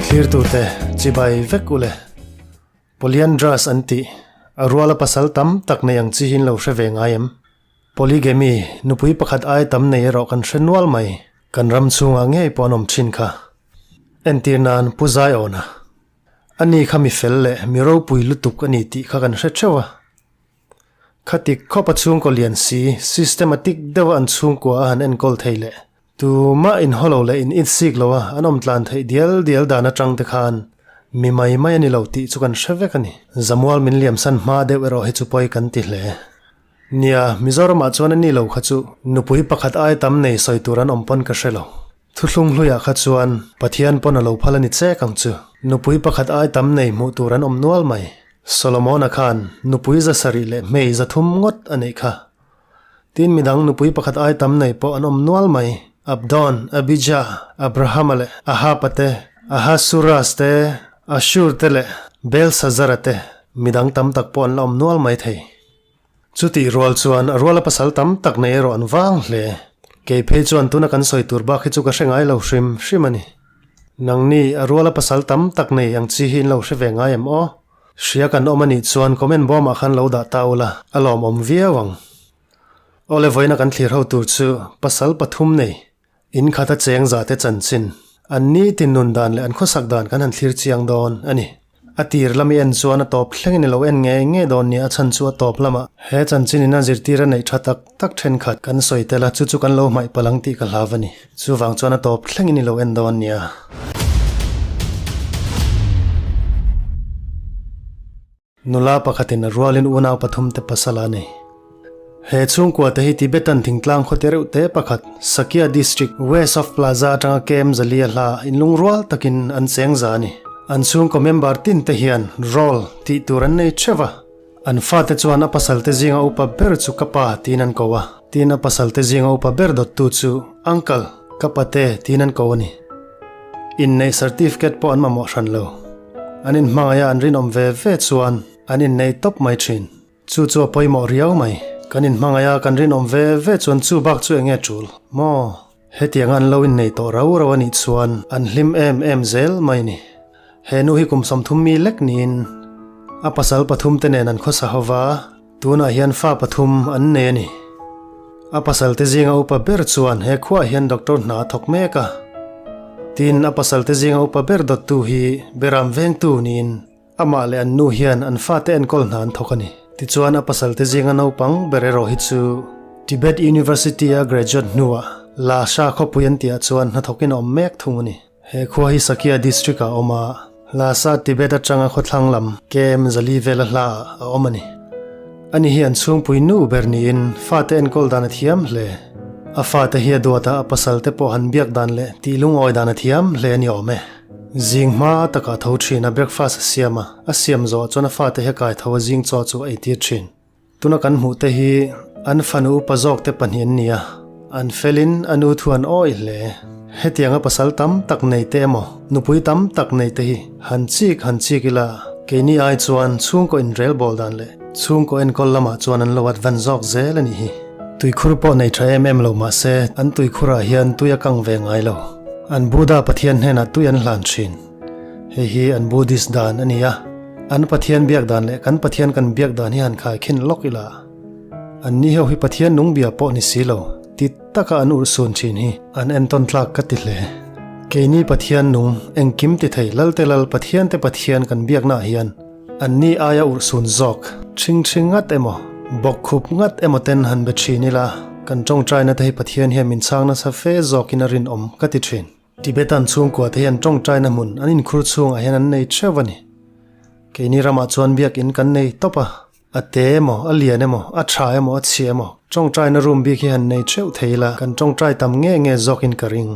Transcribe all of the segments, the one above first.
Thlirtute chibai vek ule. Polyandrous an tih, a ruala pasal tam tak nei ang chi hi in lo hre ve ngai em? Polygamy, nupui pakhat ai tam nei erawh kan hre nual mai. Kan ram chhungah ngei pawh an awm thin kha. Entir nan Pu Zaiawna. Ani kha mi fel leh mi ropui lutuk a ni tih kha kan hre theuh a. Khati khawpa chhungkaw lian si, systematic deuha an chhungkua a han enkawl thei leh tumah inhaw lo leh in itsik lo a an awm tlan theih dial dial dan atang te khan mi mai mai a ni lo tih chu kan hre vek a ni. Zamual min liamsan hma deuh erawh hi chu pawi kan ti hle. Nia, Mizoramah chuan a ni lo kha chu nupui pakhat ai tam nei sawi tur an awm pawn ka hre lo. Thuthlung hluiah kha chuan Pathian pawn a lo phal a ni chek ang chu. Nupui pakhat ai tam nei hmuh tur an awm nual mai. Solomona khan nupui 700 leh hmei 300 ngawt a neih kha. Tin midang nupui pakhat ai tam nei pawh an awm nual mai. Abdon, Abijah, Abrahama leh Ahaba te, Ahasuras te, Ashur te leh Belsazara te midang tam tak pawh an la awm nual mai thei. Chutih rual chuan a ruala pasal tam tak nei erawh an vang hle. Kei phei chuan tuna kan sawi tur bak hi chu ka hre ngai lo hrim hrim a ni. Nangni a ruala pasal tam tak nei ang chi hi in lo hre ve ngai em aw? Hria kan awm a nih chuan comment bawmah khan lo dah ta ula, a lawmawm viau ang. Awle vawiina kan thlir ho tur chu pasal pathum nei, in khata cheng za te chanchin, an nitin nun dan leh an khawsak dan kan han thlir chiang dawn a ni. A tir lam i en chuan a tawp thlengin i lo en ngei ngei dawn nia a chhan chu a tawp lamah he chanchin in a zirtir a neih tha tak tak thenkhat kan sawi tel a, chu chu kan lo hmaih palh ang tih ka hlau a ni. Chuvang chuan a tawp thlengin i lo en dawn nia. Nula pakhatin a rualin unau pathum te pasal a nei. He chhungkua te hi Tibetan thingtlang khaw te reuh te pakhat, Sakya District, West of Plaza atanga Kem Zalia hla inlungrual takin an cheng za a ni. An chhungkaw member tin te hian role tih tur an nei theuh a. An fate chuan a pasal te zinga upa ber chu ka pa tiin an ko a, tin a pasal te zinga upa ber dawttu chu uncle, ka pate tiin an ko a ni. Inneih certificate pawh an mamawh hran lo. An inhmangaih a an rinawm ve ve chuan an innei tawp mai thin. Chu chu a pawimawh riau mai. Kan inhmangaih a, kan rinawm ve ve chuan chu bak chu enge tul? Maw? Hetianga an lo innei tawh rau rau a nih chuan an hlim em em zel mai ni. He nu hi kum 30 mi lek niin a pasal pathum te nen an khawsa ho va, tunah hian fa pathum an nei a ni. A pasal te zinga upa ber chuan he khuaah hian doctor hna a thawk mek a. Tin, a pasal te zinga upa ber dawttu hi Beram vengtu niin Amah leh an nu hian an fate enkawl hna an thawk a ni. Tichuan a pasalte zinga naupang ber erawh hi chu Tibet University-a graduate hnuah Lhasa khawpui an tihah chuan hnathawkin a awm mek thung a ni. He khua hi Sakya District-ah a awm a, Lhasa Tibet atanga khawthlang lam KM 400 vela hlaah a awm a ni. Ani hi an chhungpui nu ber niin fate enkawl dan a thiam hle. A fate hi a duata a pasalte pawh han biak dan leh tih lungawi dan a thiam hle a ni awm e. Zing hma takah tho thin a, breakfast a siam a, a siam zawh chuan a fate hi a kai tho a, zing chaw chu a eitir thin. Tuna kan hmuh te hi an fanu upa zawk te pahnih an ni a, an felin a nu thu an awih hle. Hetianga pasal tam tak nei te emaw, nupui tam tak nei te hi han chik han chik ila, keini ai chuan chhungkaw inrel bawl dan leh chhungkaw enkawl lamah chuan an lo advance zawk zel a nih hi. Tuikhur pawh nei tha em em lo mahse an tuikhurah hian tui a kang ve ngai lo. An Buddha pathian hnenah tui an hlan thin. Hei hi an Buddhist dan a ni a. An pathian biak dan leh kan pathian kan biak dan hi han khai khin lawk ila. An ni ho hi pathian nung bia pawh ni si lo, ti taka an urhsun thin hi an entawn tlak ka ti hle. Keini pathian nung, engkim ti thei Lalte Lal Pathian te Pathian kan biaknaah hian An ni aia urhsun zawk, ṭhing ṭhing ngat emaw, bawk khup ngat emaw ten han be ṭhin ila, kan ṭawngṭaina te hi Pathian hian min chhang nasa fe zawkin a rinawm ka ti ṭhin. Tibetan chhungkua te hian ṭawngṭaina hmun an inkhur chhungah hian an nei ṭheuh a ni. Keini ramah chuan biakin kan nei tawp a, a te emaw, a lian emaw, a ṭha emaw, a chhia emaw, ṭawngṭaina room bik hi han nei ṭheuh thei ila, kan ṭawngṭai tam nge nge zawkin ka ring.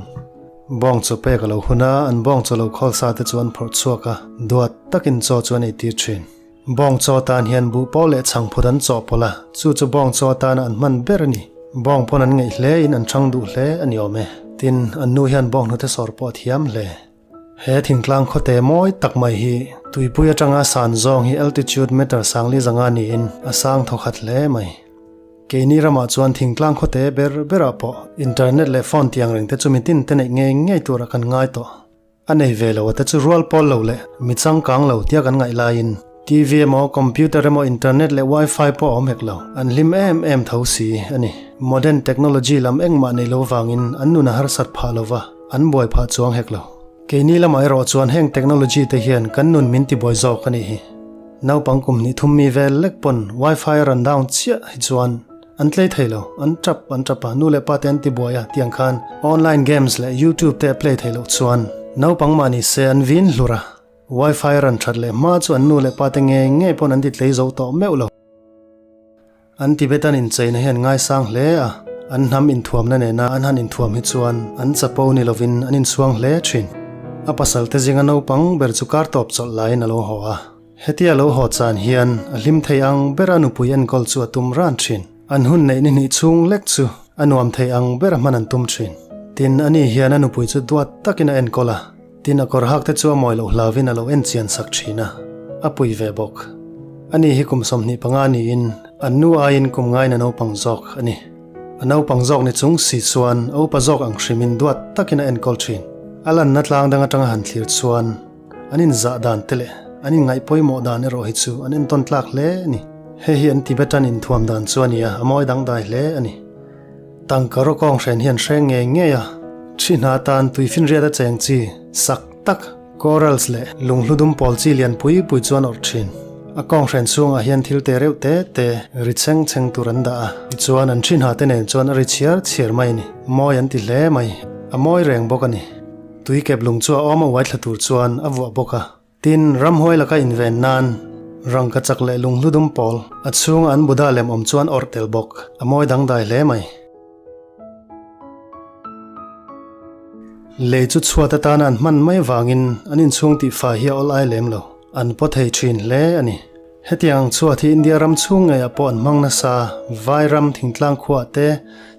Bawng chaw pek a lo hun a, an bawng chaw lo khawl sa te chu an phawrh chhuak a, duat takin chaw chu an eitir thin. Bawng chaw atan hian buh pawh leh chhangphut an chawh pawlh a, chu chu bawng chaw atana an hman ber a ni. Bawng pawn an ngeih hle in an chhang duh hle a ni awm e. Tin, an nu hian bawng hnute sawr pawh a thiam hle. He thingtlang khawte mawi tak mai hi tuipui atanga san zawng hi altitude meter sangli zanga niin a sang thawkhat hle mai. Keini ramah chuan thingtlang khawte ber berah pawh internet leh phone tiang reng te chu mitin te neih ngei ngei turah kan ngai tawh. A nei ve lo a te chu rual pawl lo leh mi changkang lo tia kan ngaih laiin TV emaw computer emaw internet leh wifi pawh a awm hek lo. An hlim em em tho si a ni. Modern technology lam engmah nei lo vangin an nun a harsat phah lo va, an buai phah chuang hek lo. Keini lamah erawh chuan heng technology te hian kan nun min tibuai zawk a nih hi. Naupang kum hnih thum mi vel lek pawn wifi a rawn down chiah hi chuan an tlei thei lo, an tap an tap a, nu leh pa te an tibuai a tiang khan online games leh youtube te a play thei loh chuan naupang mah ni se an vin hlur a, wifi a rawn that leh hma chu an nu leh pa te ngei ngei pawn an ti tlei zo tawh meuh lo. An Tibetan incheina hi an ngaisang hle a, an hnam inthuamna nena an han inthuam hi chuan an chapo ni lovin an inchhuang hle thin. A pasalte zinga naupang ber chu kar tawp chawlh laiin a lo haw a. Hetia a lo haw chan hian a hlim thei ang bera nupui enkawl chu a tum ran thin. An hun neih ni hnih chhung lek chu a nuam thei ang bera hman an tum thin. Tin, ani hian a nupui chu duat takin a enkawl a, Tin, a kawr hak te chu a mawi loh hlauvin a lo en chian sak thin a, a pui ve bawk. Ani hi kum 25 niin an nu aiin kum ngain a naupang zawk a ni. A naupang zawk ni chung si chuan a upa zawk ang hrimin duat takin a enkawl thin. A lanna tlang dang atanga han thlir chuan an inzah dan te leh an inngaih pawimawh dan erawh hi chu an entawn tlak hle a ni. Hei hi an Tibetan inthuam dan chu a ni a, a mawi dangdai hle a ni. Tangka rawkawng hren hian hreng ngei ngei a, thi hna tan tuifinriat a cheng chi, sak tak, corals leh lunghlu dum pawl chi lian pui pui chuan awrh thin. A kawng hren chhungah hian thil te reuh te te ri chheng chheng tur an dah a, tichuan an thi hna te nen chuan a ri chhiar chhiar mai a ni. Mawi an ti hle mai, a mawi reng bawk a ni. Tui kep lung chu a awm a uai thla tur chuan a vuah bawk a. Tin, ramhuai laka inven nan rangka chak leh lunghlu dum pawl a chhunga an Buddha lem awm chuan awrh tel bawk. A mawi dangdai hle mai. Lei chu chhuat atana an hman mai vangin an inchhung tih fai hi a awl ai lem lo. An paw thei thin hle a ni. Hetiang ang chhuat hi India ram chhung ngeiah pawh an hmang nasa, Vai ram thingtlang khuah te,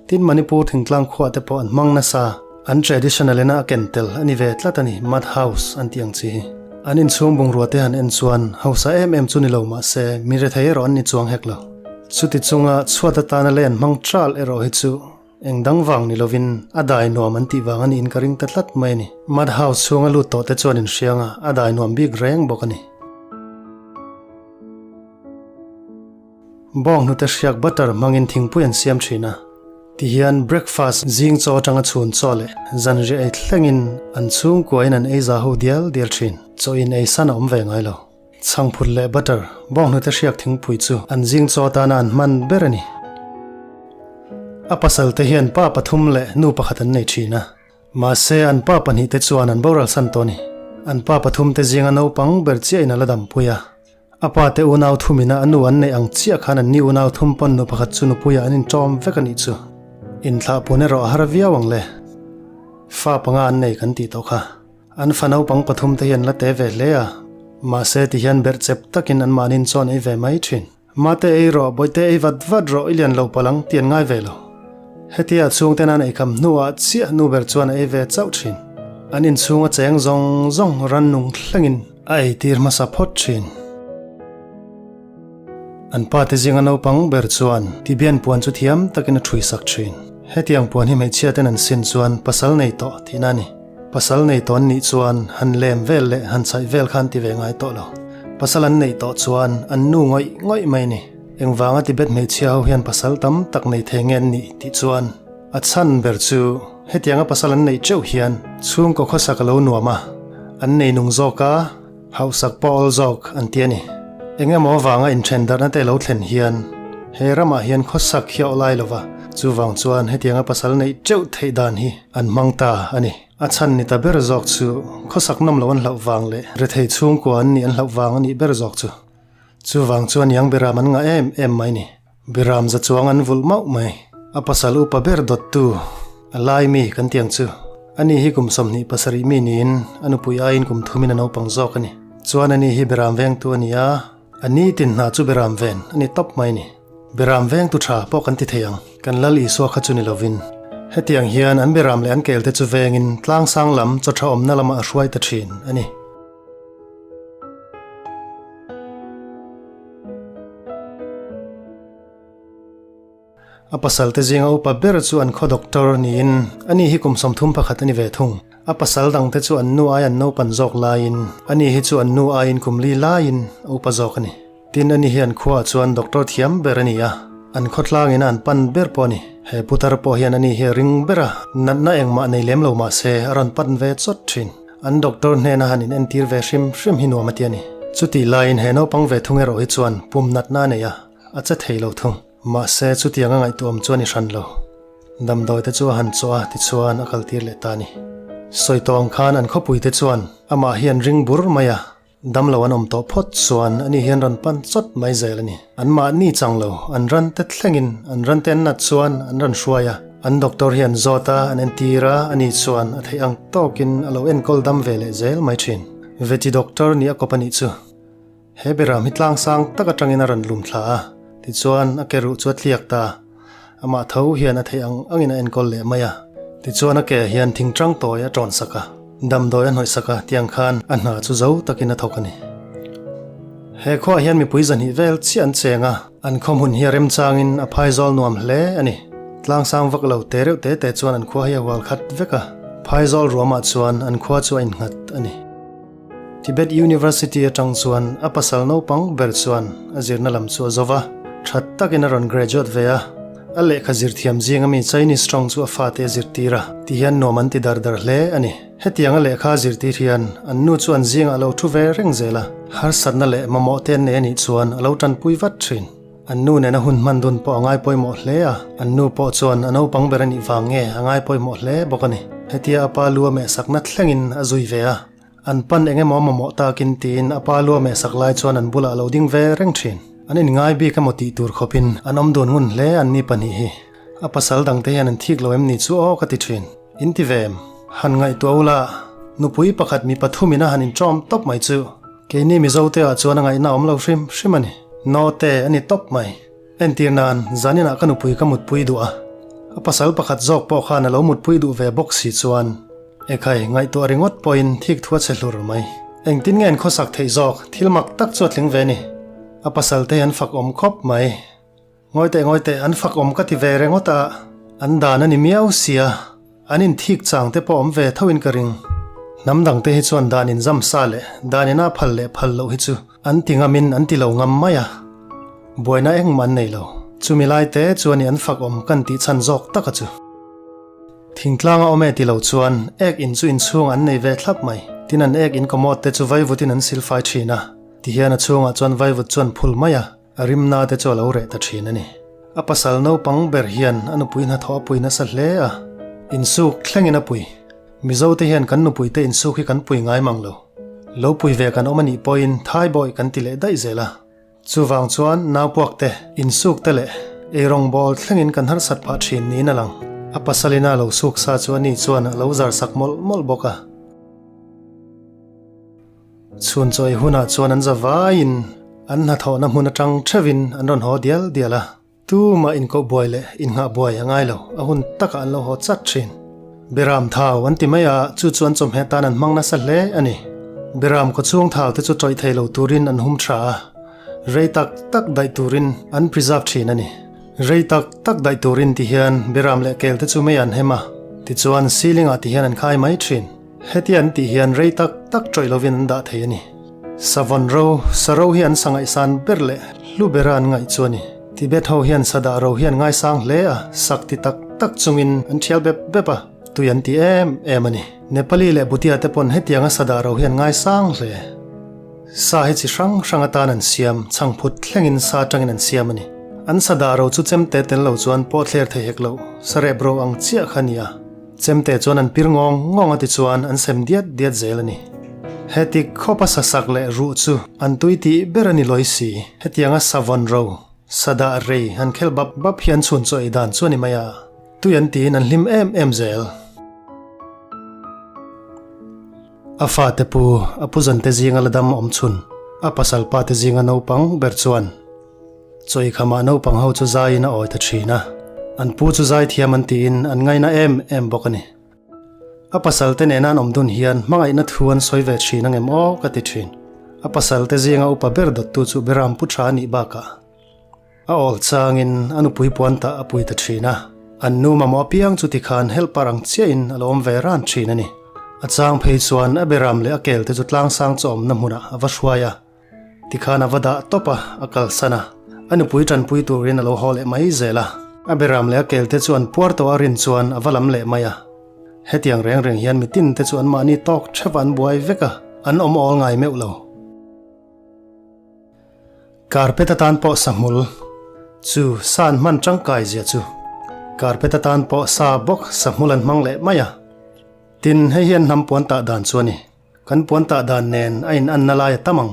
tin Manipur thingtlang khuah te pawh an hmang nasa. An traditional ina a ken tel a ni ve tlat a ni, mud house an tih ang chi hi. An inchhung bungrua te han en chuan hausa em em chu ni lo mahse mi rethei erawh an ni chuang hek lo. Chuti chunga chhuat atana lei an hmang tral erawh hi chu eng dang vang ni lovin a dai nuam an tih vang a niin ka ring ta tlat mai a ni. Mud house chhunga lut tawh te chuan inhriang a, a dai nuam bik reng bawk a ni. Bawng hnute hriak butter hmangin thingpui an siam thin a, tihian breakfast zing chaw atanga chhun chaw leh zanriah ei thlengin an chhungkuain an ei za ho dial dial thin. Chaw in ei san a awm ve ngai lo. Chhangphut leh butter, bawng hnute hriak thingpui chu an zing chaw atana an hman ber a ni. A pasal te hian pa pathum leh nu pakhat an nei thin a. Mahse, an pa pahnihte chuan an boral san tawh a ni. An pa pathumte zinga naupang ber chiahin a la dampui a. A pa te unau thumina a nu an neih ang chiah khan an ni unau thum pawn nu pakhat chu nupuiah an inṭawm vek a nih chu. Inthlah pun erawh a har viau ang le. Fa panga an nei kan tih tawh kha. An fa naupang pathum te hi an la te ve hle a, mahse tihian berh chep takin anmahniin chaw an ei ve mai ṭhin. Mate ei rawh, bawihte ei vat vat rawh, i lian lo palh ang tih an ngai ve lo. Hetia a chhungten an eikham hnuah chiah nu ber chuan a ei ve chauh thin. An inchhung a cheng zawng zawng rannung thlengin a eitir hmasa phawt thin. An pate zinga naupang ber chuan Tibian puan chu thiam takin a ṭhuisak thin. Hetiang puan hi hmeichhiaten an sin chuan pasal nei tawh tihna a ni. Pasal nei tawh an nih chuan han lem vel leh han chhaih vel khan ti ve ngai tawh lo. Pasal an neih tawh chuan an nu ngawih ngawih mai ni. Engvanga Tibet hmeichhia ho hian pasal tam tak nei thei nge an nih tih chuan a chhan ber chu hetianga pasal an neih teuh hian chhungkaw khawsak a lo nuam a, an nei nung zawk a, hauhsak pawh awl zawk an ti a ni. Engemaw avanga inthen darhna te lo thlen hian he ramah hian khawsak hi a awlai lo va, chuvang chuan hetianga pasal neih teuh theih dan hi an hmang ta a ni. A chhan ni ta ber zawk chu khawsak nawm lo an hlauh vang leh rethei chhungkua an nih an hlauh vang a nih ber zawk chu. Chuvang chuan Yang Biram an ngah em em mai ni. Biram za chuang an vulh mauh mai. A pasal upa ber dawttu a lai mi kan tiang chu. Ani hi kum 27 mi niin a nupui aiin kum thumin a naupang zawk a ni. Chuan ani hi Biram vengtu a ni a, a nitin hna chu Biram ven a ni tawp mai ni. Biram vengtu tha pawh kan ti thei ang, kan Lal Isua kha chu ni lovin. Hetiang hian an Biram leh an kelte chu vengin tlangsang lam chaw tha awmna lamah a hruai ta thin a ni. A pasal te zinga upa ber chu an khaw doctor niin ani hi kum 31 a ni ve thung. A pasal dang te chu an nu ai an naupan zawk laiin ani hi chu an nu aiin kum li laiin a upa zawk a ni. Tin ani hi an khuaah chuan doctor thiam ber a ni a, an khawtlangin a an pan ber pawh a ni. He putar pawh hian ani hi a ring ber a, natna engmah nei lem lo mah se a rawn pan ve chawt thin. An doctor hnena han in entir ve hrim hrim hi nuam a ti a ni. Chutih laiin he naupang ve thung erawh hi chuan pum natna a nei a, a che thei lo thung. Mahse chutiang a ngaihtuahawm chuan i hran lo. Damdawi te chu a han chawh a, tichuan a kaltir leh ta a ni. Sawi tawh ang khan an khawpui te chuan amah hi an ring bur mai a, Damlo an awm tawh phawt chuan ani hian rawn pan chawt mai zel a ni. An mahni chang lo, an ran te thlengin an ran te an nat chuan an rawn hruai a. An doctor hi an zawt a, an entir a, ani chuan a theih ang tawkin a lo enkawl dam ve leh zel mai thin. Veti doctor nih a kawp a nih chu. He beram hi tlang sang tak atangin a rawn lum thla a, tichuan a ke ruh chu a tliak ta a. Amah tho hian a theih ang angin a enkawl leh mai a. Tichuan a ke hian thingtang tawi a tawn sak a, damdawi a hnawih sak a tiang khan a hna chu zo takin a thawk a ni. He khuaah hian mipui zahnih vel chiah an cheng a, an khaw hmun hi a remchangin a phaizawl nuam hle a ni. Tlangsang vak lo te reuh te te chuan an khua hi a hual khat vek a, phaizawl ruamah chuan an khua chu a innghat a ni. Tibet University atang chuan a pasal naupang ber chuan a zirna lam chu a zo va, tha takin a rawn graduate ve a. A lehkha zirthiam zinga mi Chinese tawng chu a fate a zirtir a, tihian nuam an ti dar dar hle a ni. Hetianga lehkha a zirtir hian an nu chu an zingah a lo thu ve reng zel a, harsatna leh mamawh te an nei a nih chuan a lo tanpui vat thin. An nu nena hun hman dun pawh a ngai pawimawh hle a, an nu pawh chuan a naupang ber a nih vang nge a ngai pawimawh hle bawk a ni. Hetia a pa lu a mehsakna thlengin a zui ve a, an pan eng emaw a mamawh takin tiin a pa lu a mehsak lai chuan an bulah a lo ding ve reng thin. An inngai bik emaw tih tur khawpin an awm dun ngun hle an ni pahnih hi. A pasal dangte hian an thik lo em ni chu aw ka ti thin. In ti ve em? Han ngaihtuah ula, nupui pakhat mi pathumin a han inṭawm tawp mai chu. Keini Mizote ah chuan a ngaihna awm lo hrim hrim a ni. Naute a ni tawp mai. Entir nan, zaninah ka nupui ka mutpui duh a. A pasal pakhat zawk pawh khan a lo mutpui duh ve bawk si chuan, Ekhai, ngaihtuah ringawt pawhin thik thu a chhe hlur mai. Engtin nge an khawsak theih zawk, thil mak tak chu a tling ve ni. A pasal te hi an fak awm khawp mai. Ngawi teh ngawi teh, an fak awm ka ti ve rengawt a, an dan a ni miau sia, an inthik chang te pawh awm ve tho in ka ring. Hnam dang te hi chuan dan in zam sa leh dan in a phal leh phal loh hi chu an ti ngam in an ti lo ngam mai a, buaina engmah an nei lo. Chumi lai te chuan i an fak awm kan tih chhan zawk tak a chu. Thingtlang a awm e ti lo chuan ek in chu inchhung an nei ve thlap mai. Tin an ek in commode te chu vaivut in an silfai thin a, tihian a chhungah chuan vaivut chu an phul mai a. A rimna te chu a lo reh ta thin a ni. A pasal naupang ber hian a nupui hnathawh a pui nasa hle a, insuk thlengin a pui. Mizo te hian kan nupui te insuk hi kan pui ngai mang lo. Lo pui ve kan awm a nih pawhin thai bawi kan ti leh daih zel a. Chuvang chuan naupuak te, insuk te leh eirawng bawl thlengin kan harsat phah thin niin a lang. A pasalina a lo suk sa chu ani chuan a lo zar sak mawlh mawlh bawk a. Chhun chawi hunah chuan an za vaiin an hnathawhna hmun atang theuhin an rawn haw dial dial a, tumah inkoh buai leh innghah buai a ngai lo, a hun takah an lo haw chat thin. Beram thau an ti mai a, chu chu an chawmheh tan an hmang nasa hle a ni. Beram kawchhung thau te chu tawih thei lo turin an hum tha a, rei tak tak daih turin an preserve thin a ni. Rei tak tak daih turin ti hian beram leh kel te chu mei an hem a, tichuan ceiling ah ti hian an khai mai thin. Heti an tih hian rei tak tak tawih lovin an dah thei a ni. Savawn ro, sa ro hi an sa ngaihsan ber leh hlu bera an ngaih chu a ni. Tibet ho hian sa dah ro hi an ngaisang hle a, sak ti tak tak chungin an thial bep bep a, tui an ti em em a ni. Nepali leh Bhutia te pawn hetianga sa dah ro hi an ngaisang hle. Sa hi chi hrang hrang atan an siam, chhangphut thlengin sa atangin an siam a ni. An sa dah ro chu chemte tel lo chuan pawh thler thei hek lo, sarep ro ang chiah kha a ni a. Chemte chuan an pir ngawng ngawng a tichuan an sem diat diat zel a ni. Heti khawpa sasak leh ruh chu an tui tih ber a ni lawi si. Hetianga savawn ro, sadah rei han khel bap bap hi an chhun chaw ei dan chu a ni mai a, tui an tiin an hlim em em zel. A fate pu, a pu zante zinga la dam awm chhun, a pasal pa te zinga naupang ber chuan, Chawi khamah naupang ho chu zaiin a awi ta thin a, an pu chu zai thiam an tiin an ngaina em em bawk a ni. A pasal te nena an awm dun hian hmangaihna thu an sawi ve thin angem aw ka ti thin. A pasal te zinga upa ber dawttu chu Beram Pu Tha a nih bakah. A awl changin a nupui puan tah a pui ta thin a, an nu mamawh apiang chu tikhan helper ang chiahin a lo awm ve ran thin a ni. A chang phei chuan a beram leh a kel te chu tlangsang chu awmna hmunah a va hruai a, tikhan a va dah tawp a, a kalsan a, a nupui tanpui turin a lo haw leh mai zel a. A beram leh a kel te chu an puar tawh a rin chuan a va lam leh mai a. Hetiang reng reng hian mitin te chu anmahni tawk theuh an buai vek a, an awm awl ngai meuh lo. Carpet atan pawh sa hmul chu sa an hman tangkai zia chu carpet atan pawh sa bawk sa hmul an hmang leh mai a. Tin, hei hian hnam puan tah dan chu a ni. Kan puan tah dan nen a in anna lai a tam ang.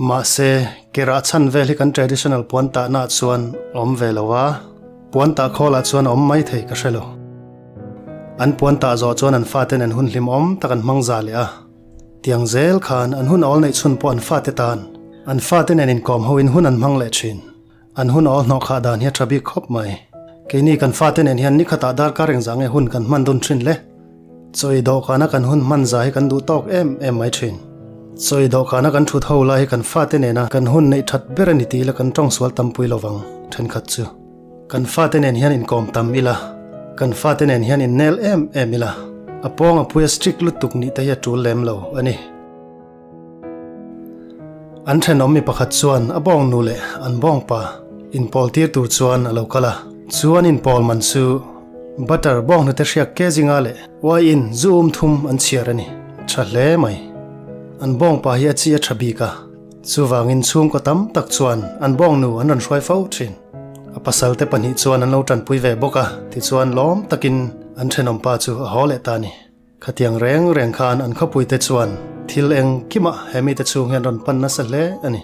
Mahse, ke rah chhan vel hi kan traditional puan tahna ah chuan a awm ve lo a, puan tah khawlah chuan a awm mai thei ka hre lo. An puan tah zawh chuan an fate nen hun hlimawm tak an hmang za leh a. Tiang zel khan an hun awl neih chhun pawh an fate tan, an fate nen inkawm hoin hun an hmang leh thin. An hun awl hnawh khah dan hi a tha bik khawp mai. Keini kan fate nen hian nikhatah darkar engzah nge hun kan hman dun thin le? Chawi dawhkana kan hun hman za hi kan duh tawk em em mai thin. Chawi dawhkana kan thut ho lai hi kan fate nena kan hun neih that ber a ni tih ila kan tawngsual tampui lovang thenkhat chu. Kan fate nen hian inkawm tam ila, kan fate nen hian innel em em ila, a pawng a pui a strict lutuk nih te hi a tul lem lo a ni. An thenawm mi pakhat chuan a bawng nu leh an bawng pa inpawl tir tur chuan a lo kal a, chu an inpawl man chu butter bawng hnute hriak ke zinga leh uaiin zu um thum an chhiar a ni. Tha hle mai. An bawng pa hi a chi a tha bik a. Chuvangin chhungkaw tam tak chuan an bawngnu an rawn hruai fo thin. A pasalte pahnih chuan an lo tanpui ve bawk a, tichuan lawm takin an thenawmpa chu a haw leh ta a ni. Khatiang reng reng khan an khawpuite chuan thil eng kimah he mite chhung hian rawn pan nasa hle a ni.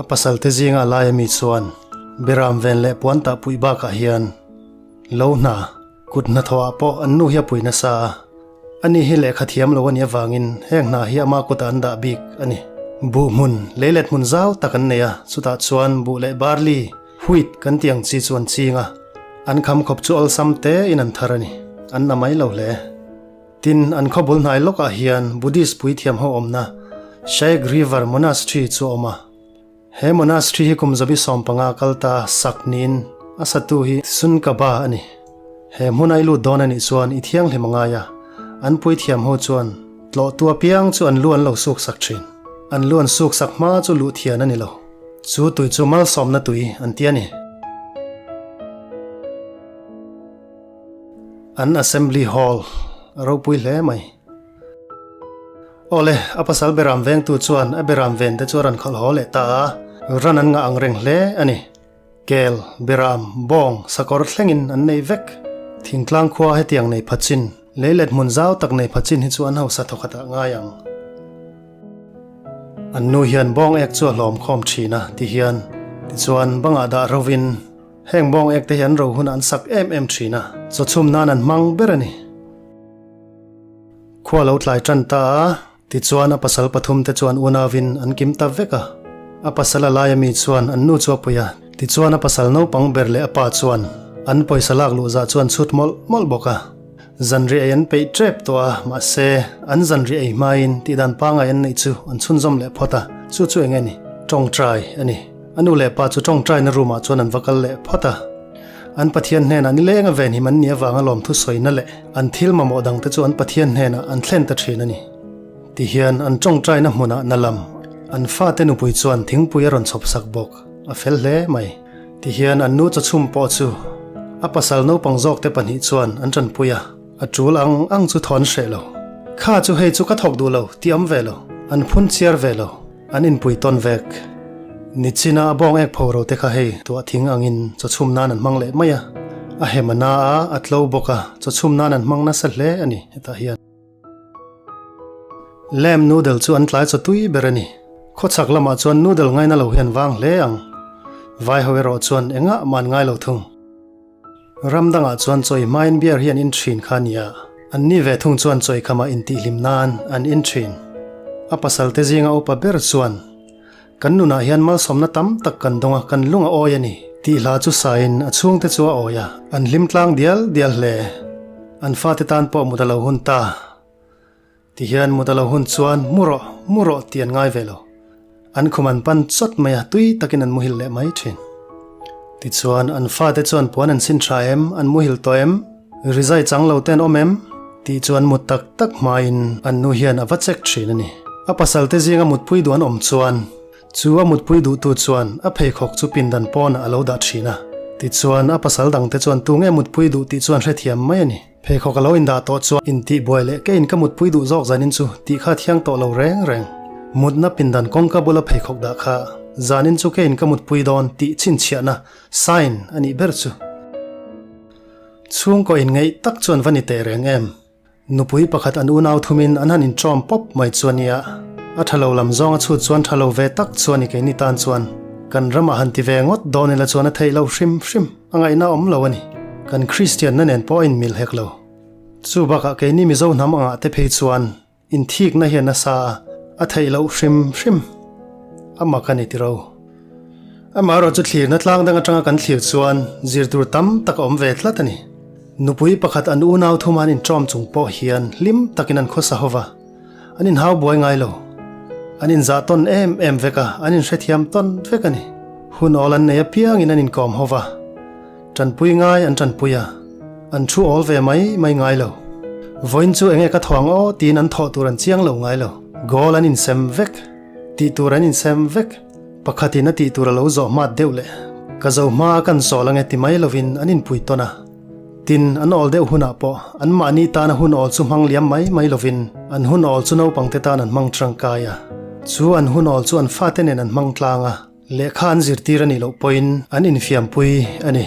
A pasalte zinga laia mi chuan Beram ven leh puan tah puih bakah hian lo hna, Kut hnathawhah pawh an nu hi a pui nasa a, ani hi lehkha thiam lo a nih avangin heng hna hi ama kutah an dah bik a ni. Buh hmun, leilet hmun zau tak an nei a, chutah chuan buh leh barley, wheat, kan tih ang chi chu an ching a, an kham khawp chu awlsam tein an thar a ni, an na mai lo hle. Tin, an khaw bul hnai lawkah hian Buddhist puithiam ho awmna Shaikh River Monastery chu a awm a. He monastery hi kum zabi 15 kal ta sak niin a satu hi Sunkaba a ni. He hmuna i lut dawn a nih chuan i thianghlim a ngai a, an puithiam ho chuan tlawhtu apiang chu an lu an lo suk sak thin. An lu an suk sak hma chu luh thian a ni lo. Chu tui chu malsawmna tui an ti a ni. An assembly hall a ropui hle mai. Awle, a pasal beram vengtu chuan a beram ven te chu a rawn khalh haw leh ta a, ran an ngah ang reng hle a ni. Kel, beram, bawng, sakawr thlengin an nei vek. Thingtlang khua hetiang nei pha chin, lei let hmun zau tak nei pha chin hi chu an hausa thawkhat ah ngai ang. An nu hian bawng ek chu a hlawm khawm thin a, ti hian. Tichuan, bangah dah rovin heng bawng ek te hi an ro hunah an sak em em thin a, chawchhum nan an hmang ber a ni. Khua lo tlai tan ta a, tichuan a pasal pathum te chuan unauin an kim ta vek a. A pasal a laia mi chuan an nu chu a pui a, tichuan a pasal naupang ber leh a pa chuan an pawisa lak luh zah chuan chhut mawlh mawlh bawk a. Zanriah ei an peih tep tawh a, mahse an zanriah ei hmain tihdan pangai an neih chu an chhunzawm leh phawt a, chu chu eng nge ni? Tawngtai a ni. A nu leh pa chu tawngtaina room ah chuan an va kal leh phawt a. An Pathian hnenah nileng a venhim an nih avanga lawmthu sawina leh an thil mamawh dangte chu an Pathian hnenah an thlen ta thin a ni. Tihian an tawngtaina hmunah na lam an fate nupui chuan thingpui a rawn chhawp sak bawk, a fel hle mai. Tihian an nu chawchhum pawh chu a pasal naupang zawkte pahnih chuan an tanpui a, a tul ang ang chu thawn hreh lo. Kha chu hei chu ka thawk duh lo tih awm ve lo, an phun chiar ve lo. An inpui tawn vek. Nichina a bawng ek pho ro te kha hei tuah thing angin chaw chhum nan an hmang leh mai a. A hem a na a, a tlo bawk a, chaw chhum nan an hmang nasa hle a ni hetah hian. Lamb noodle chu an tlai chaw tui ber a ni. Khawchhak lamah chuan noodle ngaina lo hian vang hle ang. Vai ho erawh chuan engah mah an ngai lo thung. Ram dangah chuan chawi hmain beer hi an in thin kha nia, an ni ve thung chuan chawi khamah intihhlim nan an in thin. A pasalte zinga upa ber chuan, Kan nunah hian malsawmna tam tak kan dawng a, kan lung a awi a ni, tih hla chu sain a chhungte chu a awi a, an hlim tlang dial dial hle. An fate tan pawh mut a lo hun ta. Tihian mut a lo hun chuan mu rawh, mu rawh tih an ngai ve lo. An khum an pan chawt mai a, tui takin an muhil leh mai thin. Tichuan, an fate chuan puan an sin tha em, an muhil tawh em, rizai chang lo te an awm em? Tih chu an mut tak tak hmain an nu hian a va check thin a ni. A pasalte zinga mutpui duh an awm chuan, chu a mutpui duhtu chuan a pheikhawk chu pindan pawnah a lo dah thin a. Tichuan, a pasal dangte chuan tunge mutpui duh tih chu an hrethiam mai a ni. Pheikhawk a lo indah tawh chuan intih buai leh keiin ka mutpui duh zawk zanin chu tih kha thiang tawh lo reng reng. Mutna pindan kawngka bula pheikhawk dah kha zanin chu keiin ka mutpui dawn tih chhinchhiahna, sign, a nih ber chu. Chhungkaw inngeih tak chuan va ni teh reng em? Nupui pakhat an unau thumin an han inṭawm pawp mai chu a nia. A ṭha lo lam zawng a chhut chuan ṭha lo ve tak chu a ni keini tan chuan. Kan ramah han ti ve ngawt dawn ila chuan a theih lo hrim hrim. A ngaihna awm lo a ni. Kan Kristianna nen pawh a inmil hek lo. Chu bakah keini Mizo hnam angah te phei chuan inthikna hian nasa a, a theih loh hrim hrim. A mak a ni tiro. Amaherawh chu thlirna tlang dang atanga kan thlir chuan zir tur tam tak a awm ve tlat a ni. Nupui pakhat an unau thum an inṭawm chung pawh hian hlim takin an khawsa ho va. An inhau buai ngai lo. An inzah tawn em em vek a, an inhrethiam tawn vek a ni. Hun awl an nei apiangin an inkawm ho va. Tanpui ngai an tanpui a, an thu awl ve mai mai ngai lo. Vawiin chu enge ka thaw ang aw tiin an thawh tur an chiang lo ngai lo. Goal an insem vek. Tih tur an insem vek. Pakhatin a tih tur a lo zawh hmat deuh leh ka zo hma a kan sawl ange ti mai lovin an inpui tawn a. Tin, an awl deuh hunah pawh anmahni tana hun awl chu hmang liam mai mai lovin an hun awl chu naupangte tan an hmang tangkai a. Chu an hun awl chu an fate nen an hmang tlang a, lehkha an zirtir a nih loh pawhin an infiampui a ni.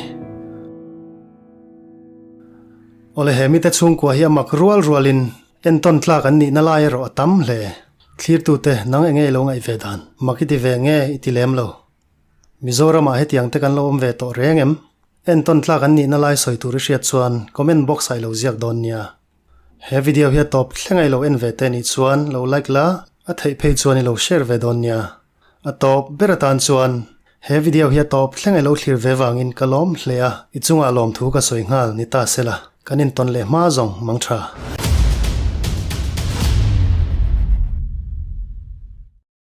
Awle he mite chhungkua hi a mak rual rualin entawn tlak an nihna lai erawh a tam hle. Thlirtute, nang enge i lo ngaih ve dan? Mak i ti ve nge i ti lem lo? Mizoramah hetiang te kan lo awm ve tawh reng em? Entawn tlak an nihna lai sawi tur i hriat chuan comment box ah i lo ziak dawn nia. He video hi a tawp thleng a i lo en ve te nih chuan lo like la, a theih phei chuan i lo share ve dawn nia. A tawp ber atan chuan he video hi a tawp thleng a i lo thlir ve vangin ka lawm hle a, i chungah lawmthu ka sawi nghal ni ta sela, kan intawn leh hma zawng mang tha.